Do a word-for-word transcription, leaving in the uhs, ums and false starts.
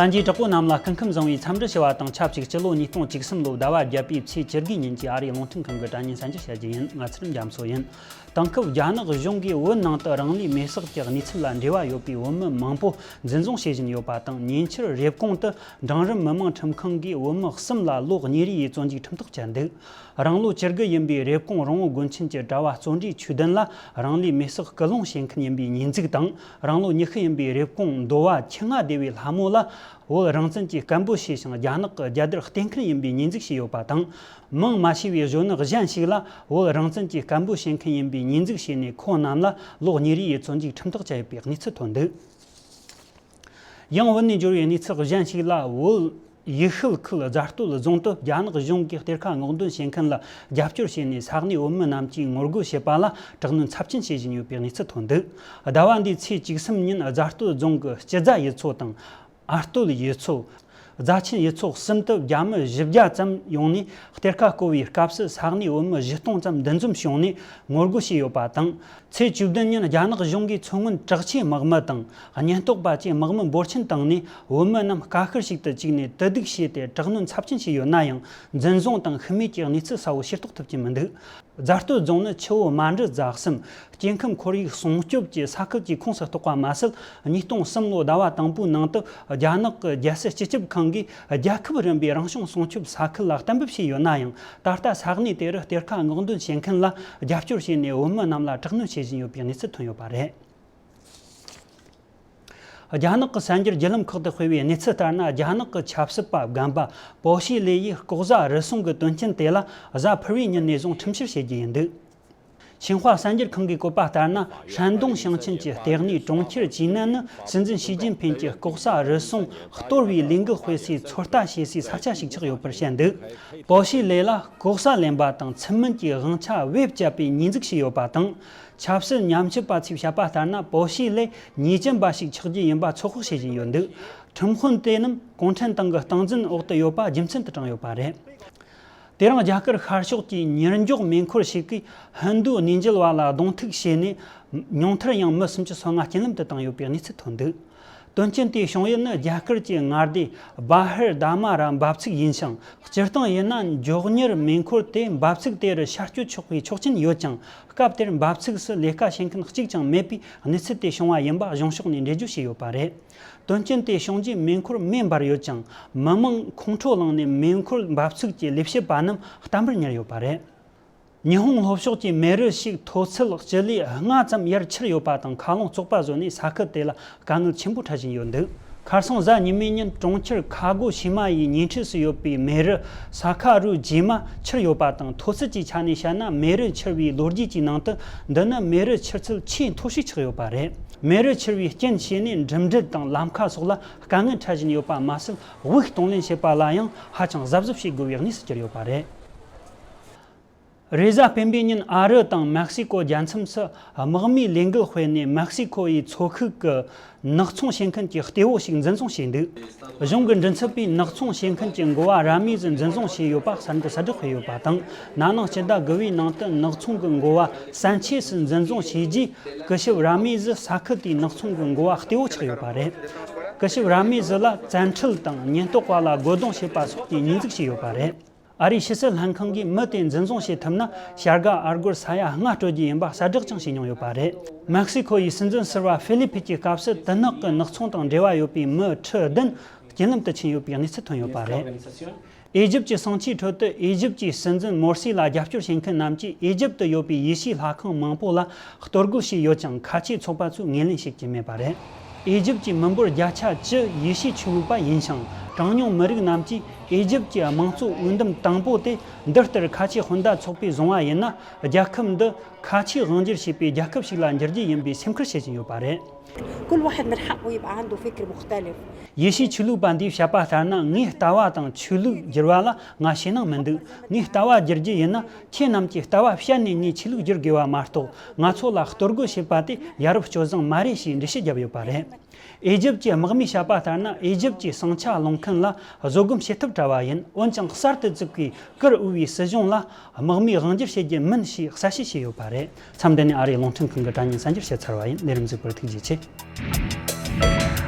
གསན་མཁན་གྲོགས་པོ་རྣམས་ལ་སྐུ་ཁམས་བཟང་བའི་འཚམས་འདྲི་ཞུ་བ་དང་ཆབས་ཅིག་སྤྱི་ལོ་ཉིས་སྟོང་བཅུ་གསུམ་ལོའི་ཟླ་བ་བརྒྱད་པའི་ཚེས་བཅུ་དགུ་ཉིན་གྱི་ཨ་རིའི་རླུང་འཕྲིན་ཁང་གི་དྲ་བརྙན་གསན་རྒྱ་ཞུ་རྒྱུ་ཡིན། ང་ཚེ་རིང་རྒྱ་མཚོ་ཡིན། དེང་སྐབས་རྒྱ་ནག་གཞུང་གིས་བོད་ནང་དུ་རང་ལུས་མེར་སྲེག་གི་གནས་ཚུལ་ལ་འབྲེལ་བ་ཡོད་པའི་བོད་མི་མང་པོ་འཛིན་བཟུང་བྱེད་བཞིན་ཡོད་པ་དང་། ཉེ་ཆར་རེབ་གོང་དུ་འབྲིང་རིམ་མི་དམངས་ཁྲིམས་ཁང་གིས་བོད་མི་གསུམ་ལ་ལོ་གཉིས་རེའི་བཙོན་འཇུག་ཁྲིམས་ཐག་བཅད་འདུག། རང་ལོ་བཅུ་དགུ་ཡིན་པའི་རེབ་གོང་རོང་བོ་དགོན་ཆེན་གྱི་གྲྭ་བ་བརྩོན་འགྲུས་ཆོས་ལྡན་ལ་རང་ལུས་མེར་སྲེག་སྐུལ་སློང་བྱེད་མཁན་ཡིན་པའི་ཉེས་འཛུགས་དང་། རང་ལོ་ཉི་ཤུ་ཡིན་པའི་རེབ་གོང་མདོ་བ་ཆུ་རྔ་སྡེ་བའི་ལྷ་མོ་ལ་བོད་རང་བཙན་གྱི་སྐད་འབོད་བྱས་ཤིང་རྒྱ་ནག་གི་རྒྱལ་དར་གཏད་མཁན་ཡིན་པའི་ཉེས་འཛུགས་བྱས་ཡོད་པ་དང་། མིང་མ་ཤེས་པའི་གཞོན་ནུ་གཞན་ཞིག་ལ་བོད་རང་བཙན་གྱི་སྐད་འབོད་བྱེད་མཁན་ཡིན་པའི་ཉེས་འཛུགས་བྱས་ནས་ཁོང་རྣམས་ལ་ལོ་གཉིས་རེའི་བཙོན་འཇུག་ཁྲིམས་ཐག་བཅད་ཡོད་པའི་གནས་ཚུལ་ཐོན་འདུག། ཡང་བོད་ནས་འབྱོར་བའི་གནས་ཚུལ་གཞན་ཞིག་ལ། བོད་ཡུལ་ཤུལ་ཁུལ་རྫ་སྟོད་རྫོང་དུ་རྒྱ་ནག་གཞུང་གིས་གཏེར་ཁ་སྔོག་འདོན་བྱེད་མཁན་ལ་རྒྱབ་སྐྱོར་བྱས་ནས་ས་གནས་བོད་མི་རྣམས་ཀྱིས་ངོ་རྒོལ་བྱེད་པ་ལ་དྲག་གནོན་ཚབས་ཆེན་བྱེད་བཞིན་ཡོད་པའི་གནས་ཚུལ་ཐོན་འདུག། ཟླ་བ་འདིའི་ཚེས་བཅུ་གསུམ་ཉིན་རྫ་སྟོད་རྫོང་གི་སྤྱི་རྫ་ཡུལ་ཚོ་དང་། ཨ་སྟོད་ཡུལ་ཚོ། རྫ་ཆེན་ཡུལ་ཚོ་གསུམ་དུ་རྒྱ་མི་བཞི་བརྒྱ་ཙམ་ཡོང་ནས་གཏེར་ཁ་བརྐོ་བའི་སྐབས་སུ་ས་གནས་བོད་མི་བཞི་སྟོང་ཙམ་འདུ་འཛོམས་བྱུང་ནས་ངོ་རྒོལ་བྱས་ཡོད་པ་དང་། ཚེས་བཅུ་བདུན་ཉིན་རྒྱ་ནག་གཞུང་གིས་མཚོ་སྔོན་དྲག་ཆས་དམག་མི་དང་ཉེན་རྟོག་པ་བཅས་དམག་མི་འབོར་ཆེན་བཏང་ནས་བོད་མི་རྣམས་དཀའ་ཤག་ཞིག་ཏུ་བཅུག་ནས་དུར་སྡུག་བྱས་ཏེ་དྲག་གནོན་ཚབས་ཆེན་བྱས་ཡོད་ན་ཡང་། འཛིན་བཟུང་དང་ཤི་རྨས་ཀྱི་གནས་ཚུལ་གསལ་བོ་ཤེས་རྟོགས་ཐུབ་ཀྱི་མི་འདུག། རྫ་སྟོད་རྫོང་ནི་ཆུ་བོ་མནྡལ་རྫ་གསུམ། སྐྱེ་ཁམས་ཁོར་ཡུག་སྲུང་སྐྱོབ་ཀྱི་ས་ཁུལ་གྱི་ཁོངས་སུ་གཏོགས་པ་མ་ཟད། ཉིས་སྟོང་གསུམ་ལོའི་ཟླ་བ་དང་པོའི་ནང་དུ་རྒྱ་ནག་གི་རྒྱལ་སྲིད་སྤྱི་ཁྱབ་ཁང་གིས་རྒྱལ་ཁབ་རིམ་པའི་རང་བྱུང་སྲུང་སྐྱོབ་ས་ཁུལ་ལ་གཏན་འབེབས་བྱས་ཡོད་ན་ཡང་། ད་ལྟ་ས་གནས་དེ་རུ་གཏེར་ཁ་སྔོག་འདོན་བྱེད་མཁན་ལ་རྒྱབ་སྐྱོར་བྱས་ནས་བོད་མི་རྣམས་ལ་དྲག་གནོན་བྱེད་བཞིན་ཡོད་པའི་གནས་ཚུལ་ཐོན་ཡོད་པ་རེད། རྒྱ་ནག་གི་གསར་འགྱུར་བརྒྱུད་ལམ་ཁག་ཏུ་སྤེལ་བའི་གནས་ཚུལ་ལྟར་ན། རྒྱ་ནག་གི་ཆབ་སྲིད་པ་རྒན་པ་པོ་ཤི་ལེ་ཡིས་ལྐོག་ཟ་རུལ་སུངས་ཀྱི་དོན་རྐྱེན་དེ་ལ་གཟའ་ཕུར་བུའི་ཉིན་ནས་བཟུང་ཁྲིམས་བཤེར་བྱེད་རྒྱུ་ཡིན་འདུག། ཤིན་ཧྭ་གསར་འགྱུར་ཁང་གིས་བཀོད་པ་ལྟར་ན། ཧྲན་ཏུང་ཞིང་ཆེན་གྱི་ལྟེ་གནས་གྲོང་ཁྱེར་ཅི་ནན་ནི་སྲིད་འཛིན་ཞི་ཅིན་ཕིན་གྱི་ལྐོག་ཟ་རུལ་སུངས་གཏོར་བའི་ལས་འགུལ་སྤེལ་སའི་ཚོད་ལྟ་བྱེད་སའི་ས་ཆ་ཞིག་ཆགས་ཡོད་པར་བཤད་འདུག། པོ་ཤི་ལེ་ལ་ལྐོག་ཟ་ལེན་པ་དང་ཚུལ་མིན་གྱི་དབང་ཆ་བེད་སྤྱད་པའི་ཉེས་འཛུགས་བྱས་ཡོད་པ་དང་། ཆབ་སྲིད་ཉམས་ཞིབ་པ་ཚོས་བཤད་པ་ལྟར་ན། པོ་ཤི་ལེ་ཉེས་ཅན་པ་ཞིག་ཆགས་རྒྱུ་ཡིན་པ་ཚོད་དཔག་བྱེད་བཞིན་ཡོད་འདུག། ཁྲིམས་དཔོན་དེ་རྣམས་གུང་ཁྲན་ཏང་གི་སྟངས་འཛིན་འོག་ཏུ་ཡོད་པ་རྒྱུ་མཚན་དུ་བགྲངས་ཡོད་པ་རེད། དེ་རིང་རྒྱ་གར་ཤར་ཕྱོགས་ཀྱི་གཉེར་འཇོག་མེ་འཁོར་ཞིག་གིས་ཧིན་རྡུ་གནས་མཇལ་བ་ལ་གདོང་ཐུག་བྱས་ནས། ཉུང་མཐར་ཡང་མི་སུམ་ཅུ་སོ་ལྔ་རྐྱེན་ལམ་དུ་བཏང་ཡོད་པའི་གནས་ཚུལ་ཐོན་འདུག། དོན་རྐྱེན་དེའི་བྱུང་ཡུལ་ནི། རྒྱ་གར་གྱི་མངའ་སྡེ་བྷ་ཧར་དྷ་མ་ར་འབབ་ཚིགས་ཡིན་ཞིང་། སྤྱིར་བཏང་ཡིན་ན། མགྱོགས་གཉེར་མེ་འཁོར་དེ་འབབ་ཚིགས་དེ་རུ་ཤར་སྐྱོད་ཆོག་པའི་ཆོག་མཆན་ཡོད་ཀྱང་། སྐབས་དེར་འབབ་ཚིགས་སུ་ལས་ཀ་བྱེད་མཁན་གཅིག་ཀྱང་མེད་པའི་གནས་ཚུལ་དེ་བྱུང་བ་ཡིན་པ་གཞུང་ཕྱོགས་ནས་འགྲེལ་བརྗོད་བྱས་ཡོད་པ་རེད། དོན་རྐྱེན་དེ་བྱུང་རྗེས་མེ་འཁོར་མེ་འབར་ཡོད་ཀྱང་། མི་མང་ཁོང་ཁྲོ་ལངས་ནས་མེ་འཁོར་འབབ་ཚིགས་ཀྱི་ལས་བྱེད་པ་རྣམས་བརྟན་པོར་ཉར་ཡོད་པ་རེད། ཉི་ཧོང་ལྷོ་ཕྱོགས་ཀྱི་མེ་རི་ཞིག་མཐོ་ཚད་སྤྱི་ལེ་ལྔ་ཙམ་ཡར་ཆེར་ཡོད་པ་དང་། མཁའ་རླུང་བཙོག་པ་བཟོས་ནས་ས་ཁུལ་དེ་ལ་དཀའ་ངལ་ཆེན་པོ་འཕྲད་བཞིན་ཡོད་འདུག། ཁ་སང་གཟའ་ཉི་མའི་ཉིན་གྲོང་ཁྱེར་ཁ་སྒོ་ཕྱི་མ་ཡི་ཉེ་འཁྲིས་སུ་ཡོད་པའི་མེ་རི་ས་ཁ་རུ་རྗེས་མ་ཆེར་ཡོད་པ་དང་། མཐོ་ཚད་ཀྱི་ཆ་ནས་བཤད་ན། མེ་རི་ཆེར་བའི་ལོ་རྒྱུས་ཀྱི་ནང་དུ་འདི་ནི་མེ་རི་ཆེར་ཚད་ཆེས་མཐོ་ཤོས་ཆགས་ཡོད་པ་རེད། མེ་རི་ཆེར་བའི་རྐྱེན་བྱས་ནས་འགྲིམ་འགྲུལ་དང་ལམ་ཁ་སོགས་ལ་དཀའ་ངལ་འཕྲད་བཞིན་ཡོད་པ་མ་ཟད། དབུགས་གཏོང་ལེན་བྱེད་པ་ལ་ཡང་ཧ་ཅང་གཟབ་གཟབ་བྱེད་དགོས་པའི་གནས་སུ་གྱུར་ཡོད་པ་རེད། རེས་གཟའ་སྤེན་པའི་ཉིན་ཨ་རི་དང་མེག་སི་ཀོ་རྒྱལ་མཚམས་སུ་དམག་མིས་ལས་འགུལ་སྤེལ་ནས། མེག་སི་ཀོ་ཡི་མཚོ་ཁུག་གི་ནག་ཚོང་བྱེད་མཁན་གྱི་གཏེ་བོ་ཞིག་འཛིན་བཟུང་བྱས་འདུག། གཞུང་གི་མགྲིན་ཚབ་པས་ནག་ཚོང་བྱེད་མཁན་གྱི་འགོ་བ་ར་མི་ཟི་འཛིན་བཟུང་བྱས་ཡོད་པ་གསར་འགོད་གསལ་བསྒྲགས་སྤེལ་ཡོད་པ་དང་། ན་ནིང་སྤྱི་ཟླ་དགུ་པའི་ནང་དུ་ནག་ཚོང་གི་འགོ་བ་སན་ཆེ་སི་འཛིན་བཟུང་བྱས་རྗེས། སྐུ་ཞབས་ར་མི་ཟི་ས་ཁུལ་དེའི་ནག་ཚོང་གི་འགོ་བ་གཏེ་བོ་ཆགས་ཡོད་པ་རེད། སྐུ་ཞབས་ར་མི་ཟི་ལ་བཙན་ཁྲིད་དང་ཉེན་རྟོག་པ་ལ་རྒོལ་རྡུང་བྱས་པ་སོགས་ཀྱི་ཉེས་འཛུགས་བྱས་ཡོད་པ་རེད། ཨ་རིའི་ཕྱི་སྲིད་ལྷན་ཁང་གིས་མི་དེ་འཛིན་བཟུང་བྱེད་ཐུབ་ན། བྱ་དགའ་ཨ་སྒོར་ས་ཡ་ལྔ་སྤྲོད་རྒྱུ་ཡིན་པ་གསལ་བསྒྲགས་ཀྱང་བྱས་མྱོང་ཡོད་པ་རེད། མེག་སི་ཀོ་ཡི་སྲིད་འཛིན་ཟུར་པ་ཧྥི་ལི་ཕི་ཀྱི་སྐབས་སུ་དུ་ནག་གི་ནག་ཚོང་དང་འབྲེལ་བ་ཡོད་པའི་མི་ཁྲི་བདུན་རྐྱེན་ལམ་དུ་ཕྱིན་ཡོད་པའི་གནས་ཚུལ་ཐོན་ཡོད་པ་རེད། ཨེ་ཇིབ་ཀྱི་གསང་ཆོས་ཁྲོད་དུ། ཨེ་ཇིབ་ཀྱི་སྲིད་འཛིན་མོར་སི་ལ་རྒྱབ་སྐྱོར་བྱེད་མཁན་རྣམས་ཀྱིས་ཨེ་ཇིབ་ཏུ་ཡོད་པའི་ཡེ་ཤུའི་ལྷ་ཁང་མང་པོ་ལ་གཏོར་རྒོལ་བྱས་ཡོད་ཀྱང་། ཁ་ཆེའི་ཚོགས་པ་ཚོས་ངོས་ལེན་བྱེད་ཀྱི་མེད་པ་རེད། ཨེ་ཇིབ་ཀྱི་མི་འབོར་བརྒྱ་ཆ་བཅུ་ཡེ་ཤུའི་ཆོས་ལུགས་པ་ཡིན་ཞིང་། གྲངས་ཉུང་མི་རིགས་རྣམས་ཀྱིས་ཨེ་ཇིབ་ཀྱི་དམངས་གཙོ་འོས་འདེམས་དང་པོ་དེ་འདི་ལྟར་ཁ་ཆེའི་སྤུན་ཟླ་ཚོགས་པས་བཟུང་བ་ཡིན་ན། རྒྱལ་ཁབ་འདི་ཁ་ཆེའི་དབང་སྒྱུར་བྱེད་པའི་རྒྱལ་ཁབ་ཞིག་ལ་འགྱུར་རྒྱུ་ཡིན་པའི་སེམས་ཁུར་བྱེད་བཞིན་ཡོད་པ་རེད། كل واحد من حقه يبقى عنده فكر مختلف. ཡེ་ཤུའི་ཆོས་ལུགས་པ་འདིས་བཤད་པ་ལྟར་ན། ངའི་ལྟ་བ་དང་ཆོས་ལུགས་བསྒྱུར་བ་ལ་ང་ཞེད་སྣང་མི་འདུག། ངའི་ལྟ་བ་བསྒྱུར་རྒྱུ་ཡིན་ན། ཁྱེད་རྣམས་ཀྱི་ལྟ་བ་བཤད་ནས་ངའི་ཆོས་ལུགས་བསྒྱུར་དགོས་པ་མ་གཏོགས། ང་ཚོ་ལ་གཏོར་རྒོལ་བྱེད་པ་དེ་ཡ་རབས་སྤྱོད་བཟང་མ་རེད་ཞེས་འགྲེལ་བཤད་བརྒྱབ་ཡོད་པ་རེད། ཨེ་ཇིབ་ཀྱི་དམག་མིས་བཤད་པ་ལྟར་ན། ཨེ་ཇིབ་ཀྱི་ཟིང་ཆ་སློང་མཁན་ལ་བཟོད་སྒོམ་བྱེད་ཐབས་བྲལ་བ་ཡིན། འོན་ཀྱང་། གསར་དུ་བཙུགས་པའི་ཀུར་འོས་པའི་སྲིད་གཞུང་ལ་དམག་མིས་དབང་སྒྱུར་བྱེད་རྒྱུ་མིན་ཞེས་གསལ་བཤད་བྱས་ཡོད་པ་རེད། མཚམས་འདི་ནས་ཨ་རིའི་རླུང་འཕྲིན་ཁང་གི་དྲ་བརྙན་གསར་འགྱུར་བཤད་ཚར་བ་ཡིན། ལས་རིམ་གཟིགས་པར་ཐུགས་རྗེ་ཆེ།